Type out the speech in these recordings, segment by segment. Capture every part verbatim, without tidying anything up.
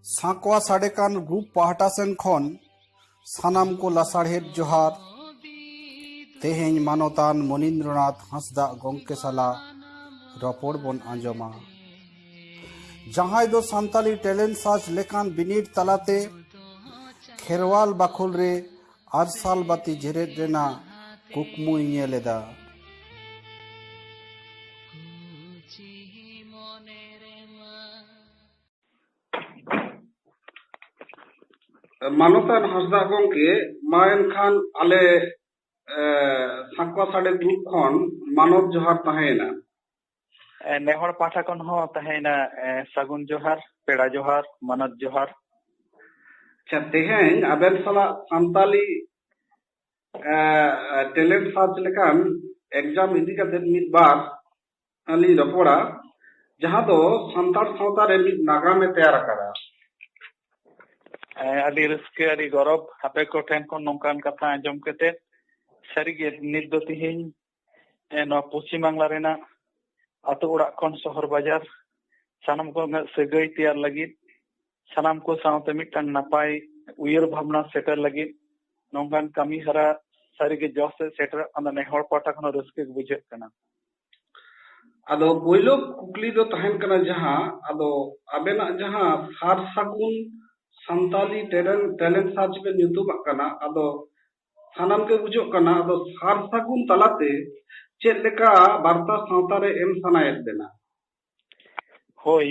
ᱥᱟᱸᱠᱣᱟ ᱥᱟᱰᱮ ᱠᱟᱱ ᱜᱨᱩᱯ ᱯᱟᱦᱴᱟ ᱥᱮᱱ ᱠᱷᱚᱱ ᱥᱟᱱᱟᱢ ᱠᱚ ᱞᱟᱥᱟᱲᱦᱮᱫ ᱡᱚᱦᱟᱨ᱾ ᱛᱮᱦᱮᱧ ᱢᱟᱱᱚᱛᱟᱱ ᱢᱚᱱᱤᱱᱫᱨᱚᱱᱟᱛᱷ ᱦᱟᱸᱥᱫᱟᱜ ᱜᱚᱢᱠᱮ ᱥᱟᱞᱟᱜ ᱨᱚᱯᱚᱲ ᱵᱚᱱ ᱟᱸᱡᱚᱢᱟ, ᱡᱟᱦᱟᱸᱭ ᱫᱚ ᱥᱟᱱᱛᱟᱞᱤ ᱴᱮᱞᱮᱱᱴ ᱥᱟᱨᱪ ᱞᱮᱠᱟᱱ ᱵᱤᱱᱤᱰ ᱛᱟᱞᱟᱛᱮ ᱠᱷᱮᱨᱣᱟᱞ ᱵᱟᱠᱷᱳᱞ ᱨᱮ ᱟᱨᱥᱟᱞ ᱵᱟᱹᱛᱤ ᱡᱮᱨᱮᱫ ᱨᱮᱱᱟᱜ ᱠᱩᱠᱢᱩᱭ ᱧᱮᱞ ᱮᱫᱟ᱾ ᱢᱟᱱᱚᱛᱟᱱ ᱦᱟᱸᱥᱫᱟᱜ ᱜᱚᱢᱠᱮ, ᱢᱟ ᱮᱱᱠᱷᱟᱱ ᱟᱞᱮ, ᱮ, ᱥᱟᱸᱠᱣᱟ ᱥᱟᱰᱮ ᱜᱨᱩᱯ ᱠᱷᱚᱱ ᱢᱟᱱᱚᱛ ᱡᱚᱦᱟᱨ ᱛᱟᱦᱮᱸᱭᱮᱱᱟ᱾ ᱮ, ᱱᱮᱦᱚᱲ ᱯᱟᱦᱴᱟ ᱠᱷᱚᱱ ᱦᱚᱸ ᱛᱟᱦᱮᱸᱭᱮᱱᱟ, ᱮ, ᱥᱟᱹᱜᱩᱱ ᱡᱚᱦᱟᱨ, ᱯᱮᱲᱟ ᱡᱚᱦᱟᱨ, ᱢᱟᱱᱚᱛ ᱡᱚᱦᱟᱨ᱾ ᱟᱪᱪᱷᱟ, ᱛᱮᱦᱮᱧ ᱟᱵᱮᱱ ᱥᱟᱞᱟᱜ ᱥᱟᱱᱛᱟᱞᱤ, ᱮ, ᱴᱮᱞᱮᱱᱴ ᱥᱟᱨᱪ ᱞᱮᱠᱟᱱ ᱮᱠᱡᱟᱢ ᱤᱫᱤ ᱠᱟᱛᱮ ᱢᱤᱫ ᱵᱟᱨ ᱞᱤᱧ ᱨᱚᱯᱚᱲᱟ, ᱡᱟᱦᱟᱸ ᱫᱚ ᱥᱟᱱᱛᱟᱲ ᱥᱟᱶᱛᱟ ᱨᱮ ᱢᱤᱫ ᱱᱟᱜᱟᱢᱮ ᱛᱮᱭᱟᱨ ᱟᱠᱟᱫᱟ᱾ ᱮ, ᱟᱹᱰᱤ ᱨᱟᱹᱥᱠᱟᱹ, ᱟᱹᱰᱤ ᱜᱚᱨᱚᱵᱽ ᱟᱯᱮ ᱠᱚ ᱴᱷᱮᱱ ᱠᱷᱚᱱ ᱱᱚᱝᱠᱟᱱ ᱠᱟᱛᱷᱟ ᱟᱸᱡᱚᱢ ᱠᱟᱛᱮ᱾ ᱥᱟᱹᱨᱤᱜᱮ ᱱᱤᱛ ᱫᱚ ᱛᱤᱦᱤᱧ, ᱮ, ᱱᱚᱣᱟ ᱯᱚᱪᱷᱤᱢ ᱵᱟᱝᱞᱟ ᱨᱮᱱᱟᱜ ᱟᱛᱳ ᱚᱲᱟᱜ ᱠᱷᱚᱱ ᱥᱚᱦᱚᱨ ᱵᱟᱡᱟᱨ ᱥᱟᱱᱟᱢ ᱠᱚ ᱥᱟᱹᱜᱟᱹᱭ ᱛᱮᱭᱟᱨ ᱞᱟᱹᱜᱤᱫ, ᱥᱟᱱᱟᱢ ᱠᱚ ᱥᱟᱶᱛᱮ ᱢᱤᱫᱴᱟᱝ ᱱᱟᱯᱟᱭ ᱩᱭᱦᱟᱹᱨ ᱵᱷᱟᱵᱽᱱᱟ ᱥᱮᱴᱮᱨ ᱞᱟᱹᱜᱤᱫ ᱱᱚᱝᱠᱟᱱ ᱠᱟᱹᱢᱤ ᱦᱚᱨᱟ ᱥᱟᱹᱨᱤᱜᱮ ᱡᱚᱥ ᱥᱮᱫ ᱥᱮᱴᱮᱨᱚᱜ ᱠᱟᱱᱟ᱾ ᱱᱮᱦᱚᱲ ᱯᱟᱦᱴᱟ ᱠᱷᱚᱱ ᱦᱚᱸ ᱨᱟᱹᱥᱠᱟᱹ ᱜᱮ ᱵᱩᱡᱷᱟᱹᱜ ᱠᱟᱱᱟ᱾ ᱟᱫᱚ ᱯᱳᱭᱞᱳ ᱠᱩᱠᱞᱤ ᱫᱚ ᱛᱟᱦᱮᱱ ᱠᱟᱱᱟ, ᱡᱟᱦᱟᱸ, ᱟᱫᱚ ᱟᱵᱮᱱᱟᱜ ᱡᱟᱦᱟᱸ ᱥᱟᱨ ᱥᱟᱹᱜᱩᱱ ᱥᱟᱱᱛᱟᱞᱤ ᱴᱮᱞᱮᱱᱴ, ᱴᱮᱞᱮᱱᱴ ᱥᱟᱨᱪ ᱵᱮᱱ ᱧᱩᱛᱩᱢᱟᱜ ᱠᱟᱱᱟ, ᱟᱫᱚ ᱥᱟᱱᱟᱢ ᱜᱮ ᱵᱩᱡᱷᱟᱹᱜ ᱠᱟᱱᱟ, ᱟᱫᱚ ᱥᱟᱨ ᱥᱟᱹᱜᱩᱱ ᱛᱟᱞᱟᱛᱮ ᱪᱮᱫ ᱞᱮᱠᱟ ᱵᱟᱨᱛᱟ ᱥᱟᱶᱛᱟ ᱨᱮ ᱮᱢ ᱥᱟᱱᱟᱭᱮᱫ ᱵᱮᱱᱟ? ᱦᱳᱭ,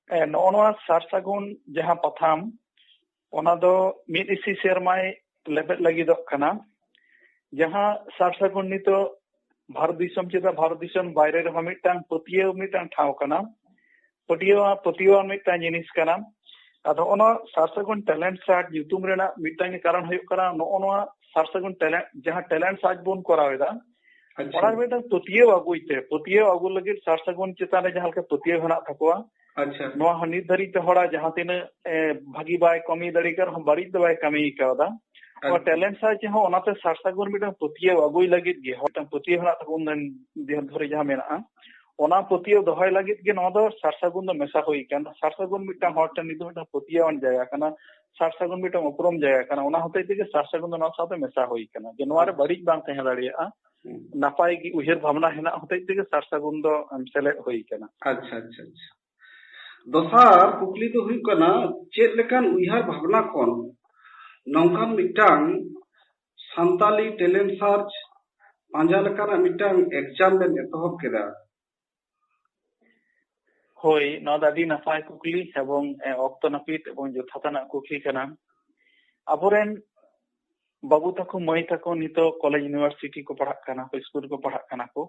ᱮ, ᱱᱚᱜᱼᱚ ᱱᱚᱣᱟ ᱥᱟᱨ ᱥᱟᱹᱜᱩᱱ ᱡᱟᱦᱟᱸ ᱯᱟᱛᱷᱟᱢ, ᱚᱱᱟ ᱫᱚ ᱢᱤᱫ ᱤᱥᱤ ᱥᱮᱨᱢᱟᱭ ᱞᱮᱵᱮᱫ ᱞᱟᱹᱜᱤᱫᱚᱜ ᱠᱟᱱᱟ᱾ ᱡᱟᱦᱟᱸ ᱥᱟᱨ ᱥᱟᱹᱜᱩᱱ ᱱᱤᱛᱚᱜ ᱵᱷᱟᱨᱚᱛ ᱫᱤᱥᱚᱢ ᱪᱮᱫᱟᱜ ᱵᱷᱟᱨᱚᱛ ᱫᱤᱥᱚᱢ ᱵᱟᱭᱨᱮ ᱨᱮᱦᱚᱸ ᱢᱤᱫᱴᱟᱝ ᱯᱟᱹᱛᱭᱟᱹᱣ ᱢᱤᱫᱴᱟᱝ ᱴᱷᱟᱶ ᱠᱟᱱᱟ, ᱯᱟᱹᱛᱭᱟᱹᱣ, ᱯᱟᱹᱛᱭᱟᱹᱣ ᱢᱤᱫᱴᱟᱝ ᱡᱤᱱᱤᱥ ᱠᱟᱱᱟ᱾ ᱟᱫᱚ ᱚᱱᱟ ᱥᱟᱨ ᱥᱟᱹᱜᱩᱱ ᱴᱮᱞᱮᱱᱴ ᱥᱟᱨᱪ ᱧᱩᱛᱩᱢ ᱨᱮᱱᱟᱜ ᱢᱤᱫᱴᱟᱝ ᱜᱮ ᱠᱟᱨᱚᱱ ᱦᱩᱭᱩᱜ ᱠᱟᱱᱟ, ᱱᱚᱜᱼᱚ ᱱᱚᱣᱟ ᱥᱟᱨ ᱥᱟᱹᱜᱩᱱ ᱴᱮᱞᱮᱱᱴ, ᱡᱟᱦᱟᱸ ᱴᱮᱞᱮᱱᱴ ᱥᱟᱨᱪ ᱵᱚᱱ ᱠᱚᱨᱟᱣ ᱮᱫᱟ, ᱟᱪᱪᱷᱟ᱾ ᱚᱱᱟ ᱢᱤᱫᱴᱟᱝ ᱯᱟᱹᱛᱭᱟᱹᱣ ᱟᱹᱜᱩᱭ ᱛᱮ, ᱯᱟᱹᱛᱭᱟᱹᱣ ᱟᱹᱜᱩ ᱞᱟᱹᱜᱤᱫ ᱥᱟᱨ ᱥᱟᱹᱜᱩᱱ ᱪᱮᱛᱟᱱ ᱨᱮ ᱡᱟᱦᱟᱸ ᱞᱮᱠᱟ ᱯᱟᱹᱛᱭᱟᱹᱣ ᱦᱮᱱᱟᱜ ᱛᱟᱠᱚᱣᱟ, ᱟᱪᱪᱷᱟ᱾ ᱱᱚᱣᱟ ᱦᱚᱸ ᱱᱤᱛ ᱫᱷᱟᱹᱨᱤᱡ ᱛᱮ ᱦᱚᱲᱟᱜ ᱡᱟᱦᱟᱸ ᱛᱤᱱᱟᱹᱜ, ᱮ, ᱵᱷᱟᱹᱜᱤ ᱵᱟᱭ ᱠᱟᱹᱢᱤ ᱫᱟᱲᱮ ᱠᱟᱜ ᱨᱮᱦᱚᱸ ᱵᱟᱹᱲᱤᱡ ᱫᱚ ᱵᱟᱭ ᱠᱟᱹᱢᱤ ᱠᱟᱣᱫᱟ᱾ ᱱᱚᱣᱟ ᱟᱪᱪᱷᱟ᱾ ᱴᱮᱞᱮᱱᱴ ᱥᱟᱨᱪ ᱦᱚᱸ ᱚᱱᱟᱛᱮ ᱥᱟᱨ ᱥᱟᱹᱜᱩᱱ ᱢᱤᱫᱴᱟᱝ ᱯᱟᱹᱛᱭᱟᱹᱣ ᱟᱹᱜᱩᱭ ᱞᱟᱹᱜᱤᱫ ᱜᱮ, ᱦᱚᱲ ᱢᱤᱫᱴᱟᱝ ᱯᱟᱹᱛᱭᱟᱹᱣ ᱦᱮᱱᱟᱜ ᱛᱟᱠᱚ ᱩᱱ ᱫᱤᱱ ᱫᱷᱚᱨᱮ ᱡᱟᱦᱟᱸ ᱢᱮᱱᱟᱜᱼᱟ, ᱚᱱᱟ ᱯᱟᱹᱛᱭᱟᱹᱣ ᱫᱚᱦᱚᱭ ᱞᱟᱹᱜᱤᱫ ᱜᱮ ᱱᱚᱣᱟ ᱫᱚ ᱥᱟᱨ ᱥᱟᱹᱜᱩᱱ ᱫᱚ ᱢᱮᱥᱟ ᱦᱩᱭ ᱠᱟᱱᱟ᱾ ᱥᱟᱨ ᱥᱟᱹᱜᱩᱱ ᱢᱤᱫᱴᱟᱝ ᱦᱚᱲ ᱴᱷᱮᱱ ᱱᱤᱛ ᱫᱚ ᱢᱤᱫᱴᱟᱝ ᱯᱟᱹᱛᱭᱟᱹᱣᱟᱱ ᱡᱟᱭᱜᱟ ᱠᱟᱱᱟ, ᱥᱟᱨ ᱥᱟᱹᱜᱩᱱ ᱢᱤᱫᱴᱟᱝ ᱩᱯᱨᱩᱢ ᱡᱟᱭᱜᱟ ᱠᱟᱱᱟ, ᱚᱱᱟ ᱦᱚᱛᱮᱡ ᱛᱮᱜᱮ ᱥᱟᱨ ᱥᱟᱹᱜᱩᱱ ᱫᱚ ᱱᱚᱣᱟ ᱥᱟᱶᱛᱮ ᱢᱮᱥᱟ ᱦᱩᱭ ᱠᱟᱱᱟ, ᱡᱮ ᱱᱚᱣᱟ ᱨᱮ ᱵᱟᱹᱲᱤᱡ ᱵᱟᱝ ᱛᱟᱦᱮᱸ ᱫᱟᱲᱮᱭᱟᱜᱼᱟ᱾ ᱦᱩᱸ᱾ ᱱᱟᱯᱟᱭ ᱜᱮ ᱩᱭᱦᱟᱹᱨ ᱵᱷᱟᱵᱽᱱᱟ ᱦᱮᱱᱟᱜ ᱦᱚᱛᱮᱡ ᱛᱮᱜᱮ ᱥᱟᱨ ᱥᱟᱹᱜᱩᱱ ᱫᱚ, ᱮᱢ, ᱥᱮᱞᱮᱫ ᱦᱩᱭ ᱠᱟᱱᱟ᱾ ᱟᱪᱪᱷᱟ, ᱟᱪᱪᱷᱟ, ᱟᱪᱪᱷᱟ᱾ ᱫᱚᱥᱟᱨ ᱠᱩᱠᱞᱤ ᱫᱚ ᱦᱩᱭᱩᱜ ᱠᱟᱱᱟ, ᱪᱮᱫ ᱞᱮᱠᱟᱱ ᱩᱭᱦᱟᱹᱨ ᱵᱷᱟᱵᱽᱱᱟ ᱠᱷᱚᱱ ᱱᱚᱝᱠᱟᱱ ᱢᱤᱫᱴᱟᱝ ᱥᱟᱱᱛᱟᱞᱤ talent search ᱯᱟᱸᱡᱟ ᱞᱮᱠᱟᱱᱟᱜ ᱢᱤᱫᱴᱟᱝ exam ᱵᱮᱱ ᱮᱛᱚᱦᱚᱵ ᱠᱮᱫᱟ? ᱦᱳᱭ, ᱱᱚᱣᱟ ᱫᱚ ᱟᱹᱰᱤ ᱱᱟᱯᱟᱭ ᱠᱩᱠᱞᱤ ᱮᱵᱚᱝ, ᱮ, ᱚᱠᱛᱚ ᱱᱟᱹᱯᱤᱛ ᱮᱵᱚᱝ ᱡᱚᱛᱷᱟᱛ ᱟᱱᱟᱜ ᱠᱩᱠᱞᱤ ᱠᱟᱱᱟ᱾ ᱟᱵᱚᱨᱮᱱ ᱵᱟᱹᱵᱩ ᱛᱟᱠᱚ, ᱢᱟᱹᱭ ᱛᱟᱠᱚ ᱱᱤᱛᱚᱜ ᱠᱚᱞᱮᱡᱽ, ᱤᱭᱩᱱᱤᱵᱷᱟᱨᱥᱤᱴᱤ ᱠᱚ ᱯᱟᱲᱦᱟᱜ ᱠᱟᱱᱟ ᱠᱚ, ᱥᱠᱩᱞ ᱨᱮᱠᱚ ᱯᱟᱲᱦᱟᱜ ᱠᱟᱱᱟ ᱠᱚ,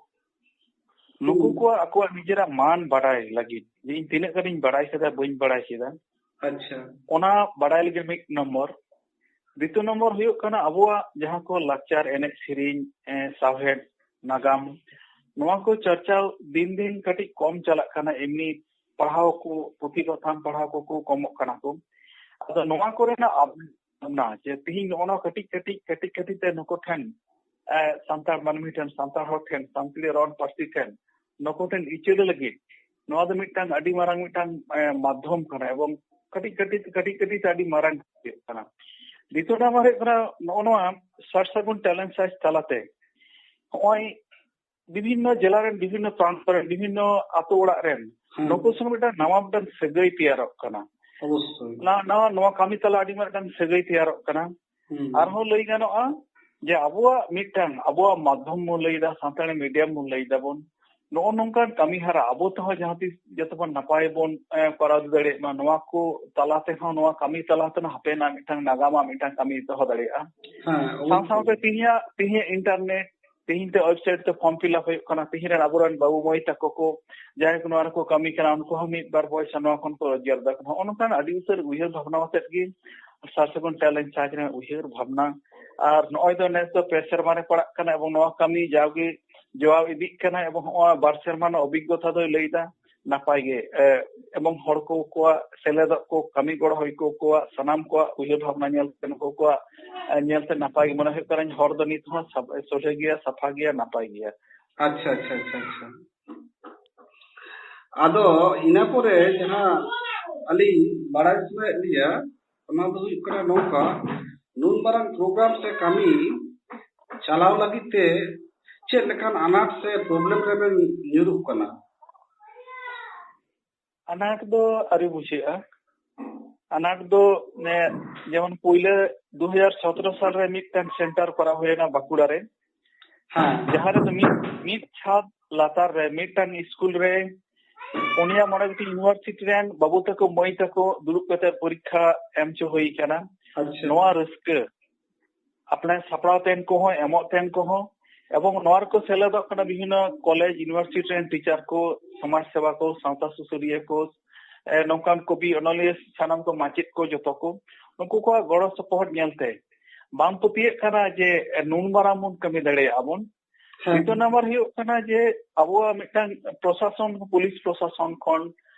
ᱱᱩᱠᱩ ᱦᱩᱸ᱾ ᱠᱚᱣᱟᱜ ᱟᱠᱚᱣᱟᱜ ᱱᱤᱡᱮᱨᱟᱜ ᱢᱟᱱ ᱵᱟᱰᱟᱭ ᱞᱟᱹᱜᱤᱫ, ᱡᱮ ᱤᱧ ᱛᱤᱱᱟᱹᱜ ᱜᱟᱱᱤᱧ ᱵᱟᱰᱟᱭ ᱠᱮᱫᱟ, ᱵᱟᱹᱧ ᱵᱟᱰᱟᱭ ᱠᱮᱫᱟ, ᱟᱪᱪᱷᱟ᱾ ᱚᱱᱟ ᱵᱟᱰᱟᱭ ᱞᱟᱹᱜᱤᱫ ᱢᱤᱫ ᱱᱚᱢᱵᱚᱨ᱾ ᱫᱤᱛᱤᱭᱚ ᱱᱚᱢᱵᱚᱨ ᱦᱩᱭᱩᱜ ᱠᱟᱱᱟ ᱟᱵᱚᱣᱟᱜ ᱡᱟᱦᱟᱸ ᱠᱚ ᱞᱟᱠᱪᱟᱨ, ᱮᱱᱮᱡ ᱥᱮᱨᱮᱧ, ᱮ, ᱥᱟᱶᱦᱮᱫ, ᱱᱟᱜᱟᱢ, ᱱᱚᱣᱟ ᱠᱚ ᱪᱟᱨᱪᱟᱣ ᱫᱤᱱ ᱫᱤᱱ ᱠᱟᱹᱴᱤᱡ ᱠᱚᱢ ᱪᱟᱞᱟᱜ ᱠᱟᱱᱟ᱾ ᱮᱢᱱᱤ ᱯᱟᱲᱦᱟᱣ ᱠᱚ, ᱯᱩᱛᱷᱤ ᱯᱟᱛᱷᱟᱢ ᱯᱟᱲᱦᱟᱣ ᱠᱚᱠᱚ ᱠᱚᱢᱚᱜ ᱠᱟᱱᱟ ᱠᱚ᱾ ᱟᱫᱚ ᱱᱚᱣᱟ ᱠᱚᱨᱮᱱᱟᱜ ᱟᱵ-, ᱵᱷᱟᱵᱽᱱᱟ ᱡᱮ ᱛᱤᱦᱤᱧ ᱱᱚᱜᱼᱚ ᱱᱚᱣᱟ ᱠᱟᱹᱴᱤᱡ ᱠᱟᱹᱴᱤᱡ, ᱠᱟᱹᱴᱤᱡ ᱠᱟᱹᱴᱤᱡ ᱛᱮ ᱱᱩᱠᱩ ᱴᱷᱮᱱ, ᱮ, ᱥᱟᱱᱛᱟᱲ ᱢᱟᱹᱱᱢᱤ ᱴᱷᱮᱱ, ᱥᱟᱱᱛᱟᱲ ᱦᱚᱲ ᱴᱷᱮᱱ, ᱥᱟᱱᱛᱟᱲᱤ ᱨᱚᱲ ᱯᱟᱹᱨᱥᱤ ᱴᱷᱮᱱ ᱱᱩᱠᱩ ᱴᱷᱮᱱ ᱤᱪᱟᱹᱲ ᱞᱟᱹᱜᱤᱫ ᱱᱚᱣᱟ ᱫᱚ ᱢᱤᱫᱴᱟᱝ ᱟᱹᱰᱤ ᱢᱟᱨᱟᱝ ᱢᱤᱫᱴᱟᱝ, ᱮ, ᱢᱟᱫᱽᱫᱷᱚᱢ ᱠᱟᱱᱟ ᱮᱵᱚᱝ ᱠᱟᱹᱴᱤᱡ ᱠᱟᱹᱴᱤᱡ, ᱠᱟᱹᱴᱤᱡ ᱠᱟᱹᱴᱤᱡ ᱛᱮ ᱟᱹᱰᱤ ᱢᱟᱨᱟᱝ ᱦᱩᱭᱩᱜ ᱠᱟᱱᱟ᱾ ᱫᱤᱛᱤᱭᱚ ᱱᱟᱢᱵᱟᱨ ᱦᱩᱭᱩᱜ ᱠᱟᱱᱟ ᱱᱚᱜᱼᱚ ᱱᱚᱣᱟ ᱥᱟᱨ ᱥᱟᱹᱜᱩᱱ talent search ᱛᱟᱞᱟᱛᱮ ᱱᱚᱜᱼᱚᱭ ᱵᱤᱵᱷᱤᱱᱱᱚ ᱡᱮᱞᱟ ᱨᱮᱱ ᱵᱤᱵᱷᱤᱱᱱᱚ ᱯᱨᱟᱱᱛ ᱨᱮᱱ ᱵᱤᱵᱷᱤᱱᱱᱚ ᱟᱛᱳ ᱚᱲᱟᱜ ᱨᱮᱱ ᱦᱮᱸ᱾ ᱱᱩᱠᱩ ᱥᱚᱸᱜᱮ ᱢᱤᱫᱴᱟᱝ ᱱᱟᱣᱟ ᱢᱤᱫᱴᱟᱝ ᱥᱟᱹᱜᱟᱹᱭ ᱛᱮᱭᱟᱨᱚᱜ ᱠᱟᱱᱟ᱾ ᱚᱵᱚᱥᱥᱳᱭ᱾ ᱱᱟᱣᱟ, ᱱᱟᱣᱟ, ᱱᱚᱣᱟ ᱠᱟᱹᱢᱤ ᱛᱟᱞᱟ ᱟᱹᱰᱤ ᱢᱟᱨᱟᱝ ᱢᱤᱫᱴᱟᱝ ᱥᱟᱹᱜᱟᱹᱭ ᱛᱮᱭᱟᱨᱚᱜ ᱠᱟᱱᱟ᱾ ᱦᱩᱸ᱾ ᱟᱨᱦᱚᱸ ᱞᱟᱹᱭ ᱜᱟᱱᱚᱜᱼᱟ ᱡᱮ ᱟᱵᱚᱣᱟᱜ ᱢᱤᱫᱴᱟᱝ, ᱟᱵᱚᱣᱟᱜ ᱢᱟᱫᱽᱫᱷᱚᱢ ᱵᱚᱱ ᱞᱟᱹᱭ ᱮᱫᱟ, ᱥᱟᱱᱛᱟᱲᱤ medium ᱵᱚᱱ ᱞᱟᱹᱭ ᱫᱟᱵᱚᱱ, ᱱᱚᱜᱼᱚ ᱱᱚᱝᱠᱟᱱ ᱠᱟᱹᱢᱤ ᱦᱚᱨᱟ ᱟᱵᱚ ᱛᱮᱦᱚᱸ ᱡᱟᱦᱟᱸ ᱛᱤᱥ ᱡᱚᱛᱚ ᱵᱚᱱ ᱱᱟᱯᱟᱭ ᱵᱚᱱ, ᱮ, ᱠᱚᱨᱟᱣ ᱤᱫᱤ ᱫᱟᱲᱮᱭᱟᱜ ᱢᱟ, ᱱᱚᱣᱟ ᱠᱚ ᱛᱟᱞᱟ ᱛᱮᱦᱚᱸ, ᱱᱚᱣᱟ ᱠᱟᱹᱢᱤ ᱛᱟᱞᱟ ᱛᱮᱦᱚᱸ ᱦᱟᱯᱮᱱᱟᱜ ᱢᱤᱫᱴᱟᱝ ᱱᱟᱜᱟᱢᱟᱜ ᱢᱤᱫᱴᱟᱝ ᱠᱟᱹᱢᱤ ᱫᱚᱦᱚ ᱫᱟᱲᱮᱭᱟᱜᱼᱟ᱾ ᱦᱮᱸ, ᱥᱟᱶ ᱚᱵᱚᱥᱥᱳᱭ᱾ ᱥᱟᱶᱛᱮ ᱛᱤᱦᱤᱧᱟᱜ, ᱛᱤᱦᱤᱧ internet, ᱛᱤᱦᱤᱧ ᱛᱮ website ᱛᱮ form fill up ᱦᱩᱭᱩᱜ ᱠᱟᱱᱟ, ᱛᱤᱦᱤᱧ ᱨᱮᱱ ᱟᱵᱚᱨᱮᱱ ᱵᱟᱹᱵᱩ ᱢᱟᱹᱭ ᱛᱟᱠᱚ ᱠᱚ ᱡᱟᱦᱟᱸᱭ ᱠᱚ ᱱᱚᱣᱟ ᱨᱮᱠᱚ ᱠᱟᱹᱢᱤ ᱠᱟᱱᱟ, ᱩᱱᱠᱩ ᱦᱚᱸ ᱢᱤᱫ ᱵᱟᱨ ᱯᱚᱭᱥᱟ ᱱᱚᱣᱟ ᱠᱷᱚᱱ ᱠᱚ ᱨᱳᱡᱽᱜᱟᱨ ᱫᱟ᱾ ᱱᱚᱜᱼᱚ ᱱᱚᱝᱠᱟᱱ ᱟᱹᱰᱤ ᱩᱛᱟᱹᱨ ᱩᱭᱦᱟᱹᱨ ᱵᱷᱟᱵᱽᱱᱟ ᱟᱛᱮᱫ ᱜᱮ ᱥᱟᱨ ᱥᱟᱹᱜᱩᱱ talent search ᱨᱮᱱᱟᱜ ᱩᱭᱦᱟᱹᱨ ᱵᱷᱟᱵᱽᱱᱟ᱾ ᱟᱨ ᱱᱚᱜᱼᱚᱭ ᱫᱚ ᱱᱮᱥ ᱫᱚ ᱯᱮ ᱥᱮᱨᱢᱟ ᱨᱮ ᱯᱟᱲᱟᱜ ᱠᱟᱱᱟ ᱮᱵᱚᱝ ᱱᱚᱣᱟ ᱠᱟᱹᱢᱤ ᱡᱟᱣᱜᱮ ᱡᱚᱣᱟᱣ ᱤᱫᱤᱜ ᱠᱟᱱᱟ ᱮᱵᱚᱝ ᱱᱚᱣᱟ ᱵᱟᱨ ᱥᱮᱨᱢᱟ ᱨᱮᱱᱟᱜ ᱚᱵᱷᱤᱜᱽᱜᱚᱛᱟ ᱫᱚᱭ ᱞᱟᱹᱭ ᱮᱫᱟ ᱱᱟᱯᱟᱭ ᱜᱮ, ᱮ, ᱮᱵᱚᱝ ᱦᱚᱲ ᱠᱚ ᱠᱚᱣᱟᱜ ᱥᱮᱞᱮᱫᱚᱜ ᱠᱚ, ᱠᱟᱹᱢᱤ ᱜᱚᱲᱚ ᱦᱩᱭ ᱠᱚ ᱠᱚᱣᱟᱜ, ᱥᱟᱱᱟᱢ ᱠᱚᱣᱟᱜ ᱩᱭᱦᱟᱹᱨ ᱵᱷᱟᱵᱽᱱᱟ ᱧᱮᱞ ᱛᱮ ᱱᱩᱠᱩ ᱠᱚᱣᱟᱜ, ᱮ, ᱧᱮᱞ ᱛᱮ ᱱᱟᱯᱟᱭ ᱜᱮ ᱢᱚᱱᱮ ᱦᱩᱭᱩᱜ ᱠᱟᱱᱟ᱾ ᱦᱚᱨ ᱫᱚ ᱱᱤᱛ ᱦᱚᱸ ᱥᱟᱯ-, ᱥᱚᱡᱷᱮ ᱜᱮᱭᱟ, ᱥᱟᱯᱷᱟ ᱜᱮᱭᱟ, ᱱᱟᱯᱟᱭ ᱜᱮᱭᱟ᱾ ᱟᱪᱪᱷᱟ, ᱟᱪᱪᱷᱟ, ᱟᱪᱪᱷᱟ, ᱟᱪᱪᱷᱟ᱾ ᱟᱫᱚ ᱤᱱᱟᱹ ᱯᱚᱨᱮ ᱡᱟᱦᱟᱸ ᱟᱹᱞᱤᱧ ᱵᱟᱲᱟᱭ ᱥᱟᱱᱟᱭᱮᱫ ᱞᱤᱧᱟ, ᱚᱱᱟ ᱫᱚ ᱦᱩᱭᱩᱜ ᱠᱟᱱᱟ ᱱᱚᱝᱠᱟ, ᱱᱩᱱ ᱢᱟᱨᱟᱝ program ᱥᱮ ᱠᱟᱹᱢᱤ ᱪᱟᱞᱟᱣ ᱞᱟᱹᱜᱤᱫ ᱛᱮ ᱪᱮᱫ ᱞᱮᱠᱟᱱ ᱟᱱᱟᱴ ᱥᱮ problem ᱨᱮᱵᱮᱱ ᱧᱩᱨᱩᱜ ᱠᱟᱱᱟ? ᱟᱱᱟᱴ ᱫᱚ ᱟᱹᱣᱨᱤ ᱵᱩᱡᱷᱟᱹᱜᱼᱟ᱾ ᱟᱱᱟᱴ ᱫᱚ, ᱮ, ᱡᱮᱢᱚᱱ ᱯᱩᱭᱞᱟᱹ ᱫᱩ ᱦᱟᱡᱟᱨ ᱥᱚᱛᱨᱚ ᱥᱟᱞ ᱨᱮ ᱢᱤᱫᱴᱟᱝ center ᱠᱚᱨᱟᱣ ᱦᱩᱭ ᱞᱮᱱᱟ ᱵᱟᱸᱠᱩᱲᱟ ᱨᱮ, ᱦᱮᱸ᱾ ᱡᱟᱦᱟᱸ ᱨᱮᱫᱚ ᱢᱤᱫ, ᱢᱤᱫ ᱪᱷᱟᱫ ᱞᱟᱛᱟᱨ ᱨᱮ ᱢᱤᱫᱴᱟᱝ ᱥᱠᱩᱞ ᱨᱮ ᱯᱩᱱᱭᱟ ᱢᱚᱬᱮ ᱜᱚᱴᱮᱡ university ᱨᱮᱱ ᱵᱟᱹᱵᱩ ᱛᱟᱠᱚ, ᱢᱟᱹᱭ ᱛᱟᱠᱚ ᱫᱩᱲᱩᱵ ᱠᱟᱛᱮ ᱯᱚᱨᱤᱠᱠᱷᱟ ᱮᱢ ᱦᱚᱪᱚ ᱦᱩᱭ ᱠᱟᱱᱟ᱾ ᱟᱪᱪᱷᱟ᱾ ᱱᱚᱣᱟ ᱨᱟᱹᱥᱠᱟᱹ, ᱟᱯᱱᱟᱨ ᱥᱟᱯᱲᱟᱣ ᱛᱟᱦᱮᱱ ᱠᱚᱦᱚᱸ, ᱮᱢᱚᱜ ᱛᱟᱦᱮᱱ ᱠᱚᱦᱚᱸ, ᱮᱵᱚᱝ ᱱᱚᱣᱟ ᱨᱮᱠᱚ ᱥᱮᱞᱮᱫᱚᱜ ᱠᱟᱱᱟ ᱵᱤᱵᱷᱤᱱᱱᱚ ᱠᱚᱞᱮᱡᱽ, university ᱨᱮᱱ teacher ᱠᱚ, ᱥᱚᱢᱟᱡᱽ ᱥᱮᱵᱟ ᱠᱚ, ᱥᱟᱶᱛᱟ ᱥᱩᱥᱟᱹᱨᱤᱭᱟᱹ ᱠᱚ, ᱮ, ᱱᱚᱝᱠᱟᱱ ᱠᱚᱵᱤ, ᱚᱱᱚᱞᱤᱭᱟᱹ, ᱥᱟᱱᱟᱢ ᱠᱚ ᱢᱟᱪᱮᱫ ᱠᱚ ᱡᱚᱛᱚ ᱠᱚ, ᱱᱩᱠᱩ ᱠᱚᱣᱟᱜ ᱜᱚᱲᱚ ᱥᱚᱯᱚᱦᱚᱫ ᱧᱮᱞᱛᱮ ᱵᱟᱝ ᱯᱟᱹᱛᱭᱟᱹᱜ ᱠᱟᱱᱟ ᱡᱮ ᱱᱩᱱ ᱢᱟᱨᱟᱝ ᱵᱚᱱ ᱠᱟᱹᱢᱤ ᱫᱟᱲᱮᱭᱟᱜᱼᱟ ᱵᱚᱱ᱾ ᱦᱮᱸ᱾ ᱫᱤᱛᱤᱭᱚ ᱱᱟᱢᱵᱟᱨ ᱦᱩᱭᱩᱜ ᱠᱟᱱᱟ ᱡᱮ ᱟᱵᱚᱣᱟᱜ ᱢᱤᱫᱴᱟᱝ ᱯᱨᱚᱥᱟᱥᱚᱱ, ᱯᱩᱞᱤᱥ ᱯᱨᱚᱥᱟᱥᱚᱱ ᱠᱷᱚᱱ,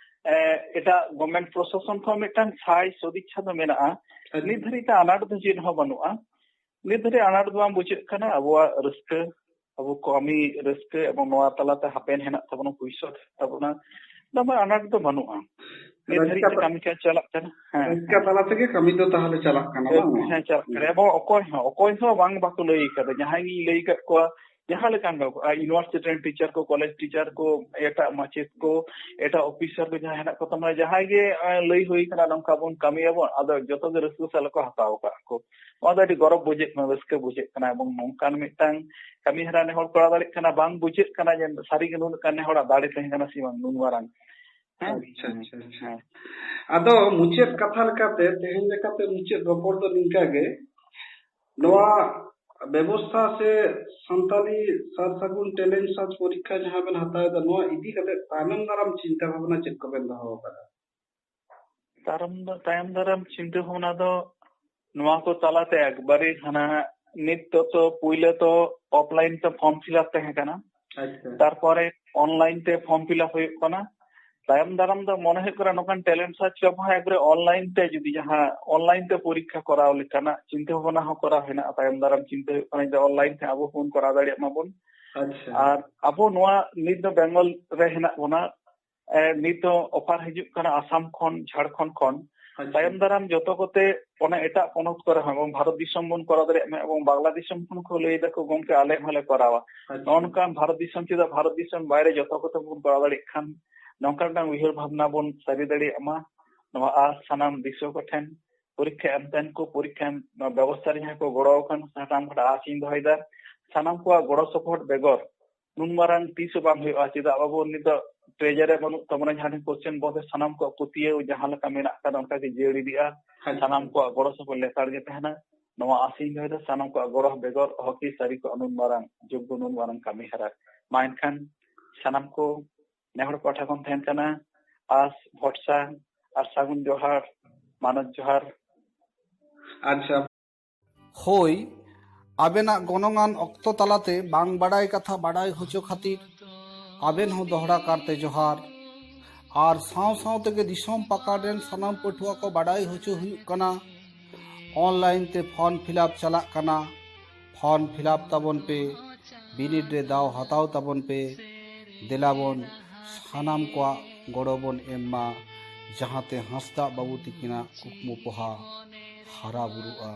ᱮ, ᱮᱴᱟᱜ government ᱯᱨᱚᱥᱟᱥᱚᱱ ᱠᱷᱚᱱ ᱢᱤᱫᱴᱟᱝ ᱥᱟᱭ ᱥᱚᱫᱤᱪᱪᱷᱟ ᱫᱚ ᱢᱮᱱᱟᱜᱼᱟ᱾ ᱟᱪᱪᱷᱟ᱾ ᱱᱤᱛ ᱫᱷᱟᱹᱨᱤᱡ ᱛᱮ ᱟᱱᱟᱴ ᱫᱚ ᱪᱮᱫ ᱦᱚᱸ ᱵᱟᱹᱱᱩᱜᱼᱟ᱾ ᱱᱤᱛ ᱫᱷᱟᱹᱨᱤᱡ ᱟᱱᱟᱴ ᱫᱚ ᱵᱟᱝ ᱵᱩᱡᱷᱟᱹᱜ ᱠᱟᱱᱟ᱾ ᱟᱵᱚᱣᱟᱜ ᱨᱟᱹᱥᱠᱟᱹ, ᱟᱵᱚ ᱠᱟᱹᱢᱤ ᱨᱟᱹᱥᱠᱟᱹ, ᱮᱵᱚᱝ ᱱᱚᱣᱟ ᱛᱟᱞᱟᱛᱮ ᱦᱟᱯᱮᱱ ᱦᱮᱱᱟᱜ ᱛᱟᱵᱚᱱᱟ, ᱵᱷᱚᱵᱤᱥᱥᱚᱛ ᱦᱮᱱᱟᱜ ᱛᱟᱵᱚᱱᱟ, ᱱᱚᱣᱟ ᱟᱱᱟᱴ ᱫᱚ ᱵᱟᱹᱱᱩᱜᱼᱟ᱾ ᱱᱤᱛ ᱫᱷᱟᱹᱨᱤᱡ ᱛᱮ ᱨᱟᱹᱥᱠᱟᱹ ᱠᱟᱹᱢᱤ ᱠᱟᱡᱽ ᱪᱟᱞᱟᱜ ᱠᱟᱱᱟ᱾ ᱦᱮᱸ, ᱨᱟᱹᱥᱠᱟᱹ ᱦᱮᱸ᱾ ᱛᱟᱞᱟ ᱛᱮᱜᱮ ᱠᱟᱹᱢᱤ ᱫᱚ ᱛᱟᱦᱚᱞᱮ ᱪᱟᱞᱟᱜ ᱠᱟᱱᱟ, ᱵᱟᱝ? ᱦᱮᱸ, ᱪᱟᱞᱟᱜ ᱠᱟᱱᱟ᱾ ᱮᱵᱚᱝ ᱚᱠᱚᱭ ᱦᱚᱸ, ᱚᱠᱚᱭ ᱦᱚᱸ ᱵᱟᱝ ᱵᱟᱠᱚ ᱞᱟᱹᱭ ᱠᱟᱫᱟ᱾ ᱡᱟᱦᱟᱸᱭ ᱜᱤᱧ ᱞᱟᱹᱭ ᱠᱟᱫ ᱠᱚᱣᱟ, ᱡᱟᱦᱟᱸ ᱞᱮᱠᱟᱱ ᱜᱮ, ᱟ, university ᱨᱮᱱ teacher ᱠᱚ, college teacher ᱠᱚ, ᱮᱴᱟᱜ ᱢᱟᱪᱮᱫ ᱠᱚ, ᱮᱴᱟᱜ officer ᱠᱚ ᱡᱟᱦᱟᱸᱭ ᱦᱮᱱᱟᱜ ᱠᱚ ᱛᱟᱵᱚᱱᱟ, ᱡᱟᱦᱟᱸᱭ ᱜᱮ, ᱟ, ᱞᱟᱹᱭ ᱦᱩᱭ ᱠᱟᱱᱟ ᱱᱚᱝᱠᱟ ᱵᱚᱱ ᱠᱟᱹᱢᱤᱭᱟᱵᱚᱱ, ᱟᱫᱚ ᱡᱚᱛᱚ ᱜᱮ ᱨᱟᱹᱥᱠᱟᱹ ᱥᱟᱞᱟᱜ ᱠᱚ ᱦᱟᱛᱟᱣ ᱟᱠᱟᱫ ᱠᱚ᱾ ᱱᱚᱣᱟ ᱫᱚ ᱟᱹᱰᱤ ᱜᱚᱨᱚᱵᱽ ᱵᱩᱡᱷᱟᱹᱜ ᱠᱟᱱᱟ, ᱨᱟᱹᱥᱠᱟᱹ ᱵᱩᱡᱷᱟᱹᱜ ᱠᱟᱱᱟ᱾ ᱮᱵᱚᱝ ᱱᱚᱝᱠᱟᱱ ᱢᱤᱫᱴᱟᱝ ᱠᱟᱹᱢᱤ ᱦᱚᱨᱟ ᱱᱮ ᱦᱚᱲ ᱠᱚᱨᱟᱣ ᱫᱟᱲᱮᱭᱟᱜ ᱠᱟᱱᱟ, ᱵᱟᱝ ᱵᱩᱡᱷᱟᱹᱜ ᱠᱟᱱᱟ ᱡᱮ ᱥᱟᱹᱨᱤ ᱜᱮ ᱱᱩᱱᱟᱹᱜ ᱜᱟᱱ ᱱᱮ ᱦᱚᱲᱟᱜ ᱫᱟᱲᱮ ᱛᱟᱦᱮᱸ ᱠᱟᱱᱟ ᱥᱮ ᱵᱟᱝ ᱱᱩᱱ ᱢᱟᱨᱟᱝ᱾ ᱦᱮᱸ? ᱟᱪᱪᱷᱟ, ᱟᱪᱪᱷᱟ, ᱟᱪᱪᱷᱟ᱾ ᱦᱮᱸ᱾ ᱟᱫᱚ ᱢᱩᱪᱟᱹᱫ ᱠᱟᱛᱷᱟ ᱞᱮᱠᱟᱛᱮ, ᱛᱮᱦᱮᱧ ᱞᱮᱠᱟᱛᱮ ᱢᱩᱪᱟᱹᱫ ᱨᱚᱯᱚᱲ ᱫᱚ ᱱᱤᱝᱠᱟ ᱜᱮ᱾ ᱱᱚᱣᱟ ᱵᱮᱵᱚᱥᱛᱷᱟ ᱥᱮ ᱥᱟᱱᱛᱟᱞᱤ ᱥᱟᱨ ᱥᱟᱹᱜᱩᱱ talent search ᱯᱚᱨᱤᱠᱠᱷᱟ ᱡᱟᱦᱟᱸ ᱵᱮᱱ ᱦᱟᱛᱟᱣ ᱮᱫᱟ, ᱱᱚᱣᱟ ᱤᱫᱤ ᱠᱟᱛᱮ ᱛᱟᱭᱱᱚᱢ ᱫᱟᱨᱟᱢ ᱪᱤᱱᱛᱟᱹ ᱵᱷᱟᱵᱽᱱᱟ ᱪᱮᱫ ᱠᱚᱵᱮᱱ ᱫᱚᱦᱚ ᱟᱠᱟᱫᱟ? ᱛᱟᱭᱚᱢ ᱫᱚ, ᱛᱟᱭᱚᱢ ᱫᱟᱨᱟᱢ ᱪᱤᱱᱛᱟᱹ ᱵᱷᱟᱵᱽᱱᱟ ᱫᱚ ᱱᱚᱣᱟ ᱠᱚ ᱛᱟᱞᱟᱛᱮ ᱮᱠᱵᱟᱨᱮ ᱦᱟᱱᱟ ᱱᱤᱛ ᱫᱚ ᱛᱚ ᱯᱩᱭᱞᱟᱹ ᱛᱚ offline ᱛᱮ form fill up ᱛᱟᱦᱮᱸ ᱠᱟᱱᱟ᱾ ᱟᱪᱪᱷᱟ᱾ ᱛᱟᱨᱯᱚᱨᱮ online ᱛᱮ form fill up ᱦᱩᱭᱩᱜ ᱠᱟᱱᱟ᱾ ᱛᱟᱭᱚᱢ ᱫᱟᱨᱟᱢ ᱫᱚ ᱢᱚᱱᱮ ᱦᱩᱭᱩᱜ ᱠᱟᱱᱟ ᱱᱚᱝᱠᱟᱱ talent search job ᱦᱚᱸ ᱮᱠᱵᱟᱨᱮ online ᱛᱮ ᱡᱩᱫᱤ ᱡᱟᱦᱟᱸ online ᱛᱮ ᱯᱚᱨᱤᱠᱠᱷᱟ ᱠᱚᱨᱟᱣ ᱞᱮᱠᱟᱱᱟᱜ ᱪᱤᱱᱛᱟᱹ ᱵᱷᱟᱵᱽᱱᱟ ᱦᱚᱸ ᱠᱚᱨᱟᱣ ᱦᱮᱱᱟᱜᱼᱟ᱾ ᱛᱟᱭᱚᱢ ᱫᱟᱨᱟᱢ ᱪᱤᱱᱛᱟᱹ ᱦᱩᱭᱩᱜ ᱠᱟᱱᱟ ᱡᱮ online ᱛᱮ ᱟᱵᱚ ᱵᱚᱱ ᱠᱚᱨᱟᱣ ᱫᱟᱲᱮᱭᱟᱜ ᱢᱟᱵᱚᱱ᱾ ᱟᱪᱪᱷᱟ᱾ ᱟᱨ ᱟᱵᱚ ᱱᱚᱣᱟ ᱱᱤᱛ ᱫᱚ ᱵᱮᱝᱜᱚᱞ ᱨᱮ ᱦᱮᱱᱟᱜ ᱵᱚᱱᱟ, ᱮ, ᱱᱤᱛ ᱫᱚ ᱚᱯᱷᱟᱨ ᱦᱤᱡᱩᱜ ᱠᱟᱱᱟ ᱟᱥᱟᱢ ᱠᱷᱚᱱ, ᱡᱷᱟᱲᱠᱷᱚᱸᱰ ᱠᱷᱚᱱ᱾ ᱟᱪᱪᱷᱟ᱾ ᱛᱟᱭᱚᱢ ᱫᱟᱨᱟᱢ ᱡᱚᱛᱚ ᱠᱚᱛᱮ ᱚᱱᱟ ᱮᱴᱟᱜ ᱯᱚᱱᱚᱛ ᱠᱚᱨᱮ ᱦᱚᱸ ᱮᱵᱚᱝ ᱵᱷᱟᱨᱚᱛ ᱫᱤᱥᱚᱢ ᱵᱚᱱ ᱠᱚᱨᱟᱣ ᱫᱟᱲᱮᱭᱟᱜ ᱢᱟ᱾ ᱮᱵᱚᱝ ᱵᱟᱝᱞᱟ ᱫᱤᱥᱚᱢ ᱠᱷᱚᱱ ᱠᱚ ᱞᱟᱹᱭ ᱫᱟᱠᱚ, "ᱜᱚᱝᱠᱮ, ᱟᱞᱮ ᱦᱚᱸᱞᱮ ᱠᱚᱨᱟᱣᱟ᱾" ᱟᱪᱪᱷᱟ᱾ ᱱᱚᱜᱼᱚ ᱱᱚᱝᱠᱟᱱ ᱵᱷᱟᱨᱚᱛ ᱫᱤᱥᱚᱢ ᱪᱮᱫᱟᱜ ᱵᱷᱟᱨᱚᱛ ᱫᱤᱥᱚᱢ ᱵᱟᱭᱨᱮ ᱡᱚᱛᱚ ᱠᱚᱛᱮ ᱵᱚᱱ ᱠᱚᱨᱟᱣ ᱫᱟᱲᱮᱭᱟᱜ ᱠᱷᱟᱱ ᱱᱚᱝᱠᱟ ᱢᱤᱫᱴᱟᱝ ᱩᱭᱦᱟᱹᱨ ᱵᱷᱟᱵᱽᱱᱟ ᱵᱚᱱ ᱥᱟᱹᱨᱤ ᱫᱟᱲᱮᱭᱟᱜ ᱢᱟ᱾ ᱱᱚᱣᱟ ᱟᱥ ᱥᱟᱱᱟᱢ ᱫᱤᱥᱩᱣᱟᱹ ᱠᱚᱴᱷᱮᱱ, ᱯᱚᱨᱤᱠᱠᱷᱟ ᱮᱢ ᱛᱟᱦᱮᱱ ᱠᱚ, ᱯᱚᱨᱤᱠᱠᱷᱟ ᱮᱢ ᱱᱚᱣᱟ ᱵᱮᱵᱚᱥᱛᱷᱟ ᱨᱮ ᱡᱟᱦᱟᱸᱭ ᱠᱚ ᱜᱚᱲᱚ ᱟᱠᱟᱱ, ᱥᱟᱱᱟᱢ ᱠᱚᱴᱷᱮᱱ ᱟᱥ ᱤᱧ ᱫᱚᱦᱚᱭᱮᱫᱟ, ᱥᱟᱱᱟᱢ ᱠᱚᱣᱟᱜ ᱜᱚᱲᱚ ᱥᱚᱯᱚᱦᱚᱫ ᱵᱮᱜᱚᱨ ᱱᱩᱱ ᱢᱟᱨᱟᱝ ᱛᱤᱥ ᱦᱚᱸ ᱵᱟᱝ ᱦᱩᱭᱩᱜᱼᱟ᱾ ᱪᱮᱫᱟᱜ ᱵᱟᱹᱵᱩ, ᱩᱱᱤ ᱫᱚ ᱴᱨᱮᱡᱟᱨ ᱨᱮ ᱵᱟᱹᱱᱩᱜ ᱛᱟᱵᱚᱱᱟ, ᱡᱟᱦᱟᱸ ᱴᱷᱮᱱ ᱠᱚᱥᱪᱮᱱ ᱵᱚᱠᱥ ᱨᱮ ᱥᱟᱱᱟᱢ ᱠᱚᱣᱟᱜ ᱯᱟᱹᱛᱭᱟᱹᱣ ᱡᱟᱦᱟᱸ ᱞᱮᱠᱟ ᱢᱮᱱᱟᱜ ᱟᱠᱟᱫᱟ, ᱚᱱᱠᱟ ᱜᱮ ᱡᱤᱭᱟᱹᱲ ᱤᱫᱤᱜᱼᱟ᱾ ᱟᱪᱪᱷᱟ᱾ ᱥᱟᱱᱟᱢ ᱠᱚᱣᱟᱜ ᱜᱚᱲᱚ ᱥᱚᱯᱚᱦᱚᱫ ᱞᱮᱛᱟᱲ ᱜᱮ ᱛᱟᱦᱮᱱᱟ᱾ ᱱᱚᱣᱟ ᱟᱥ ᱤᱧ ᱫᱚᱦᱚᱭᱮᱫᱟ, ᱥᱟᱱᱟᱢ ᱠᱚᱣᱟᱜ ᱜᱚᱲᱚ ᱵᱮᱜᱚᱨ ᱦᱚᱸ ᱠᱤ ᱥᱟᱹᱨᱤ ᱠᱚᱜᱼᱟ ᱱᱩᱱ ᱢᱟᱨᱟᱝ ᱡᱳᱜᱽ ᱫᱚ, ᱱᱩᱱ ᱢᱟᱨᱟᱝ ᱠᱟᱹᱢᱤ ᱦᱚᱨᱟ? ᱢᱟ ᱮᱱᱠᱷᱟᱱ ᱥᱟᱱᱟᱢ ᱠᱚ ᱱᱮ ᱦᱚᱲ ᱯᱟᱦᱴᱟ ᱠᱷᱚᱱ ᱛᱟᱦᱮᱱ ᱠᱟᱱᱟ ᱟᱥ, ᱵᱷᱚᱨᱥᱟ ᱟᱨ ᱥᱟᱹᱜᱩᱱ ᱡᱚᱦᱟᱨ, ᱢᱟᱱᱚᱛ ᱡᱚᱦᱟᱨ᱾ ᱟᱪᱪᱷᱟ᱾ ᱦᱳᱭ, ᱟᱵᱮᱱᱟᱜ ᱜᱚᱱᱚᱝᱟᱱ ᱚᱠᱛᱚ ᱛᱟᱞᱟᱛᱮ ᱵᱟᱝ ᱵᱟᱰᱟᱭ ᱠᱟᱛᱷᱟ ᱵᱟᱰᱟᱭ ᱦᱚᱪᱚ ᱠᱷᱟᱹᱛᱤᱨ ᱟᱵᱮᱱ ᱦᱚᱸ ᱫᱚᱦᱲᱟ ᱠᱟᱨᱛᱮ ᱡᱚᱦᱟᱨ᱾ ᱟᱨ ᱥᱟᱶ ᱥᱟᱶ ᱛᱮᱜᱮ ᱫᱤᱥᱚᱢ ᱯᱟᱠᱟᱲ ᱨᱮᱱ ᱥᱟᱱᱟᱢ ᱯᱟᱹᱴᱷᱩᱣᱟᱹ ᱠᱚ ᱵᱟᱰᱟᱭ ᱦᱚᱪᱚ ᱦᱩᱭᱩᱜ ᱠᱟᱱᱟ, ᱚᱱᱞᱟᱭᱤᱱ ᱛᱮ ᱯᱷᱚᱨᱢ ᱯᱷᱤᱞᱟᱯ ᱪᱟᱞᱟᱜ ᱠᱟᱱᱟ᱾ ᱯᱷᱚᱨᱢ ᱯᱷᱤᱞᱟᱯ ᱛᱟᱵᱚᱱ ᱯᱮ, ᱵᱤᱱᱤᱰ ᱨᱮ ᱫᱟᱣ ᱦᱟᱛᱟᱣ ᱛᱟᱵᱚᱱ ᱯᱮ᱾ ᱫᱮᱞᱟ ᱵᱚᱱ ᱥᱟᱱᱟᱢ ᱠᱚᱣᱟᱜ ᱜᱚᱲᱚ ᱵᱚᱱ ᱮᱢ ᱢᱟ, ᱡᱟᱦᱟᱸᱛᱮ ᱦᱟᱸᱥᱫᱟᱜ ᱵᱟᱹᱵᱩ ᱛᱤᱠᱤᱱᱟᱜ ᱠᱩᱠᱢᱩ ᱯᱚᱦᱟ ᱦᱟᱨᱟ ᱵᱩᱨᱩᱜᱼᱟ᱾